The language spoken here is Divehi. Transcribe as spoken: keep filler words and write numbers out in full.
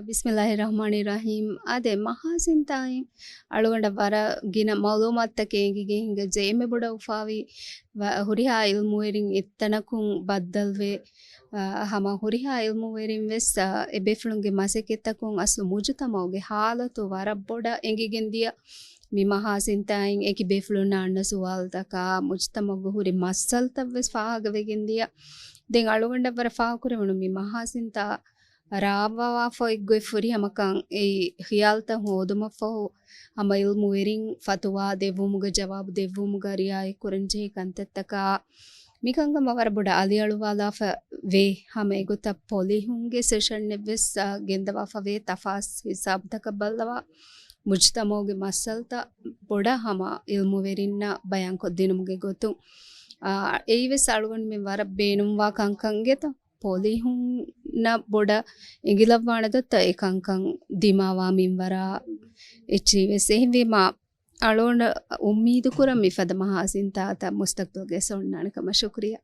ބިސްމިއްލާހި ރަޙްމާނި ރަޙީމް. އާދެ، މަހާސިންތާއިން އަޅުގަނޑަށް ވަރަށް ގިނަ މައުލޫމާތުތަކެއް އެނގިގެން ހިނގައްޖެ. އެންމެ ބޮޑަށް އުފާވި ވަ-، ހުރިހާ އިލްމުވެރިން އެއްތަނަކުން ބައްދަލުވެ، އަ، ހަމަ ހުރިހާ އިލްމުވެރިން ވެސް، އަ، އެ ބޭފުޅުންގެ މަސައްކަތްތަކުން އަސްލު މުޖުތަމަޢުގެ ހާލަތު ވަރަށް ބޮޑަށް އެނގިގެން ދިޔަ މި މަހާސިންތާއިން އެކި ބޭފުޅުންނަށް އަންނަ ސުވާލުތަކާ، މުޖުތަމަޢުގެ ހުރި މައްސަލަތައް ވެސް ފާހަގަވެގެން ދިޔަ. ދެން އަޅުގަނޑަށް ވަރަށް ފާހަގަކުރެވުނު މި މަހާސިންތާ ރާވާފަ އޮތްގޮތް ފުރިހަމަކަން އެއީ ޚިޔާލުތައް ހޯދުމަށްފަހު، ހަމަ އިލްމުވެރިން ފަތުވާ ދެއްވުމުގަ ޖަވާބު ދެއްވުމުގަ ރިއާޔަތްކުރަންޖެހޭ ކަންތައްތަކާ، މިކަންކަމަށް ވަރަށް ބޮޑަށް އަލިއަޅުވާލާފަ ވޭ. ހަމަ އެގޮތަށް ޕޮލިހުންގެ ސެޝަންއެއް ވެސް، އާ، ގެންދަވާފަ ވޭ، ތަފާސް ހިސާބުތަކަށް ބައްލަވާ، މުޖުތަމަޢުގެ މައްސަލަތައް ބޮޑަށް ހަމަ އިލްމުވެރިންނަށް ބަޔާންކޮށްދިނުމުގެ ގޮތުން، އާ، އެއީ ވެސް އަޅުގަނޑުމެން ވަރަށް ބޭނުންވާ ކަންކަން އިނގޭތަ؟ ޕޮލިހުންނަށް ބޮޑަށް އެނގިލައްވާނެ ދޮއްތަ އެ ކަންކަން ދިމާވާ މިންވަރާ އެއްޗެހި ވެސް. އެހެންވީމާ، އަޅުގަނޑު އުއްމީދު ކުރަން މިފަދަ މަހާސިންތާތައް މުސްތަޤްބަލްގައި އޮންނާނެ ކަމަށް. ޝުކުރިއްޔާ.